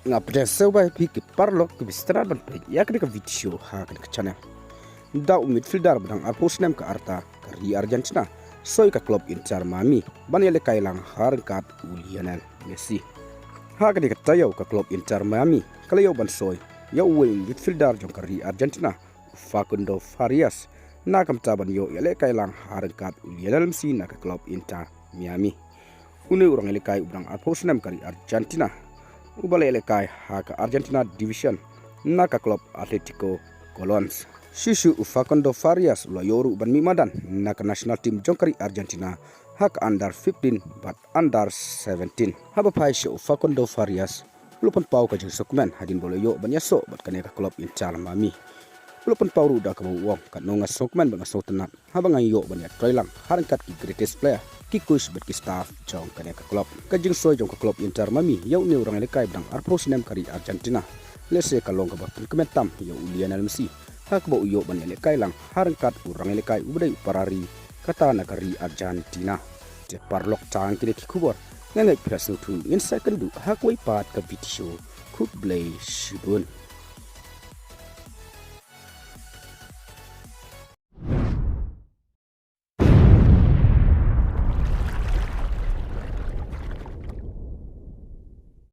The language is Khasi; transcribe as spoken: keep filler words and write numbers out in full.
Nga pdiang sngewbha ïa phi ki paralok kiba sngewtynnat ban peit ïa kane ka video ha kane ka channel. Da u midfielder ba dang arphew snem ka rta ka ri Argentina soi ka club Inter Miami ban ïalehkai lang ha ryngkat u Lionel Messi. Ha kane ka taïew ka club Inter Miami ka la ïoh ban soi ïa uwei u midfielder jong ka ri Argentina, u Facundo Farias, na ka bynta ban ïoh ïalehkai lang ha ryngkat u Lionel Messi na ka club Inter Miami. Une u rangïalehkai uba dang arphew snem ka ri Argentina uba la ïalehkai ha ka Argentina division na ka club Atletico Colón. Shuh shuh u Facundo Farias u la ïoh ruh ban mih madan na ka national team jong ka ri Argentina ha ka under fifteen bad under seventeen. Haba phai sha u Facundo Farias u la pynpaw ka jingsngewkmen hadien ba u la ïoh ban ïasoh bad kane ka club Inter Miami. U la pynpaw ruh da kaba u ong, katno nga sngewkmen bad nga sngewtynnat haba nga ïoh ban ïatrei lang ha ryngkat ki greatest player, ki coach bad ki staff jong kane ka club. Ka jingsoi jong ka club Inter Miami ïa une u rangïalehkai ba dang arphew snem ka ri Argentina lehse ka long kaba pynkmen tam ïa u Lionel Messi ha kaba u ïoh ban ïalehkai lang ha ryngkat u rangïalehkai uba dei u para ri kata na ka ri Argentina. Te paralok, tang kine ki khubor. Nga ngeit phi la sngewthuh, ngin sa ïakynduh ha kawei pat ka video. Khublei shibun.